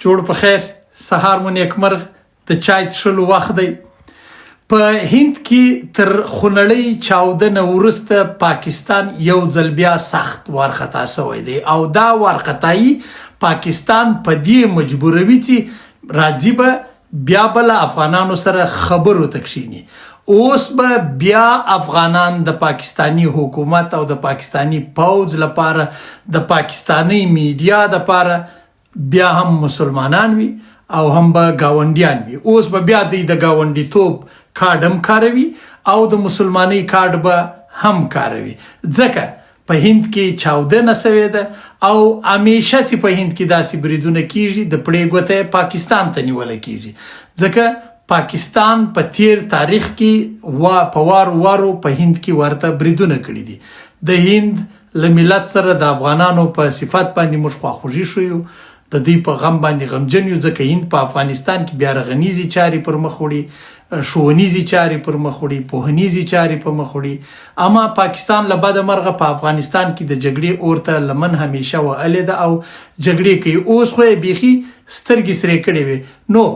جوړ په خیر، سهار مو نیکمرغ، د چای څښلو وخت دی. په هند کې تر خونړۍ چاودنه وروسته پاکستان یو ځل بیا سخت وارخطا شوی دی او دا وارخطایي پاکستان په دې مجبوروي چې راځي به بیا به له افغانانو سره خبرو ته کښیني. اوس به بیا افغانان د پاکستاني حکومت او د پاکستاني پوځ لپاره، د پاکستانۍ میډیا لپاره بیا هم مسلمانان وي او هم به ګاونډیان وي. اوس به بیا دوی د ګاونډیتوب کارډ هم کاروي او د مسلمانۍ کارډ به هم کاروي، ځکه په هند کې چاودنه شوې ده او همیشه چې په هند کې داسې بریدونه کیږي د پړې ګوته پاکستان ته نیول کیږي، ځکه پاکستان په تیر تاریخ کې وا په وارو وارو په هند کې ورته بریدونه کړي دي. د هند له ملت سره د افغانانو په صفت باندې موږ خواخوږي ښیو، د دوی په غم باندې غمجن یو، ځکه هند په افغانستان کې بیا رغنیزې چارې پر مخ وړي، ښوونیزې چارې پر مخ وړي، پوهنیزې چارې پر مخ وړي، اما پاکستان له بده مرغه په افغانستان کې د جګړې اور ته لمن همیشه وهلې ده او جګړې کوي. اوس خو یې بیخي سترګې سرې کړې وې، نو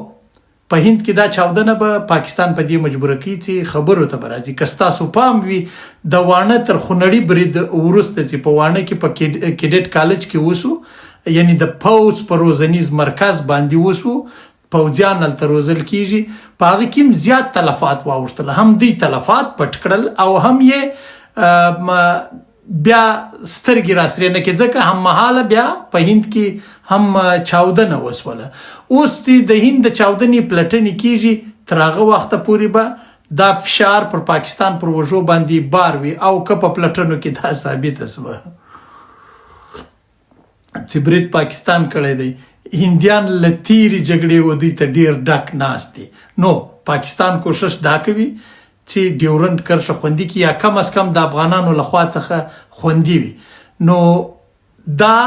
په هند کې دا چاودنه به پاکستان په دې مجبوره کوي چې خبرو ته به راځي. که ستاسو پام وي د واڼه تر خونړي برید وروسته چې په واڼه کې په کیډټ کالج کې وسو، یعنی د پوځ په روزنیز مرکز باندې وسو، پوځیان هلته روزل کیږي، په هغه کې هم زیات تلفات واوښتل، هم دوی تلفات پټ کړل او هم یې بیا سترګې را سرې نه کړې، ځکه هم مهاله بیا په هند کې هم چاودنه وسوله. اوس چې د هند د چاودنې پلټنې کیږي، تر هغه وخته پورې به دا فشار پر پاکستان پر وږو باندې بار وي، او که په پلټنو کې دا ثابته شوه چې برید پاکستان کړی دی، هندیان له تیرې جګړې و دوی ته ډیر ډک ناست دي، نو پاکستان کوشش دا کوي چې ډیورنډ کرښه خوندي کړي یا کم از کم د افغانانو له خوا څخه خوندي وي. نو دا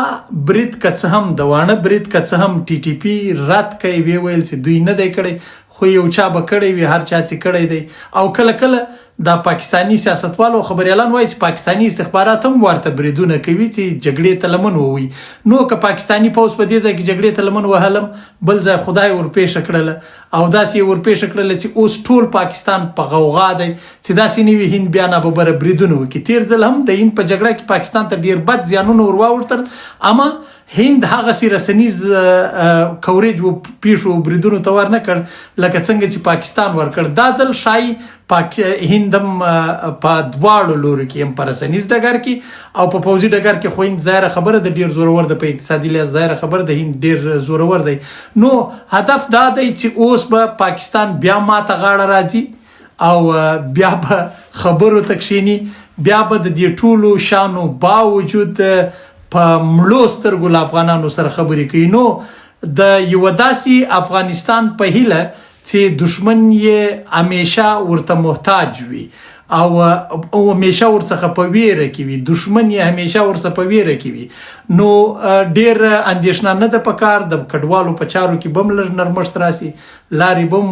برید که څه هم د واڼه برید که څه هم ټي ټي پي رد کړ، ویې ویل چې دوی نه دی کړی، خو یو چا به کړی وي، هر چا چې کړی دی. او کله کله دا پاکستاني سیاستوال او خبریالان وایي چې پاکستاني استخبارات هم ورته بریدونه کوي چې جګړې ته لمن ووهي. نو که پاکستاني پوځ په دې ځای کې جګړې ته لمن وهلم، بل ځای خدای ورپېښه کړله او داسې یې ورپېښه کړله چې اوس ټول پاکستان په غوغا دی چې داسې نه وي هند بیا ناببره بریدونه وکړي. تېر ځل هم د هند په جګړه کې پاکستان ته ډېر بد زیانونه ورواوښتل، اما هند هغسې رسنیز کوریج و پیښو او بریدونو ته ورنه کړ لکه څنګه چې پاکستان ورکړ. دا ځل ښایي پاک هند هم په دواړو لورو کې، هم په رسنیز ډګر کې او په پوځي ډګر کې، خو هند ظاهره خبره د ډیر زورور ده، په اقتصادي لحاظ ظاهره خبره د هند ډیر زورور دی. نو هدف دا دی چې اوس به پاکستان بیا ماته غاړه راځي او بیا به خبرو ته کښیني، بیا به د دې ټولو شانو باوجود په مړو سترګو له افغانانو سره خبرې کوي. نو د یوه داسې افغانستان په هیله چې دښمن یې همیشه ورته محتاج وي او همیشه ورڅخه په ویره کې وي، دښمن یې همیشه ورڅخه په ویره کې وي، نو ډیر اندېښنه نه ده پکار. د کډوالو په چارو کې به هم لږ نرمښت راسي، لارې به هم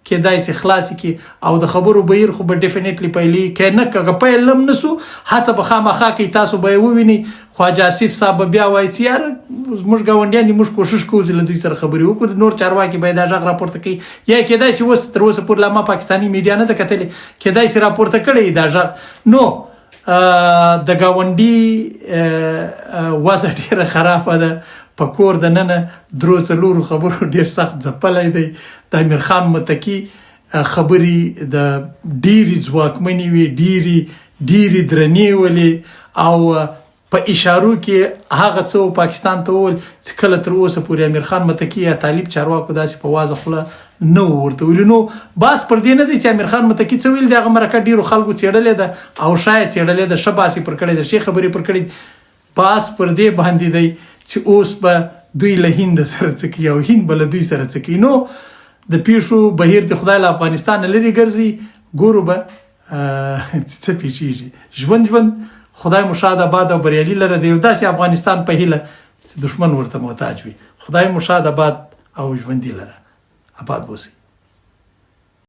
کېدای سي خلاصې کړي او د خبرو بهیر خو به ډیفینیټلی پیلېږي، که نه که پیل هم نه سو هڅه به خامخا کوي، تاسو به یې ووینئ. خواجه آصف صاحب به بیا وایي چې یار زموږ ګاونډیان دي، موږ کوشش کوو چې له دوی سره خبرې وکړو. نور چارواکي به یې دا غږ راپورته کوي، یا کېدای سي اوس تر اوسه پورې لا ما پاکستاني میډیا نه ده کتلې، کېدای سي راپورته کړی دا غږ. نو د ګاونډي وضع ډیره خرابه ده، په کور د ننه درو څلورو خبرو ډیر سخت ځپلی دی. د امیر خان متقي خبرې د ډېرې ځواکمنې وي، ډېرې ډېرې درنې ولې او په اشارو کې هغه څه و پاکستان ته وویل چې کله تر اوسه پورې امیر خان متقي یا طالب چارواکو داسې په وازه خوله نه وو ورته ویلي. نو باس پر دې نه دی چې امیر خان متقي څه ویل دي، هغه مرکه ډیرو خلکو څېړلې ده او ښه یې څېړلې ده، ښه باس یې پر کړی دی، ښې خبرې پر کړې دي. باس پر دې باندې دی چې اوس به دوی له هند سره څه کوي او هند به له دوی سره څه کوي. نو د پیښو بهیر د خدای له افغانستان لرې ګرځي، ګورو به چې څه پیښیږي. ژوند ژوند، خدای مو ښاد، آباد او بریالي لره، د یو داسې افغانستان په هیله چې دښمن ورته محتاج وي. خدای مو ښاد، آباد او ژوندي لره. آباد اوسئ.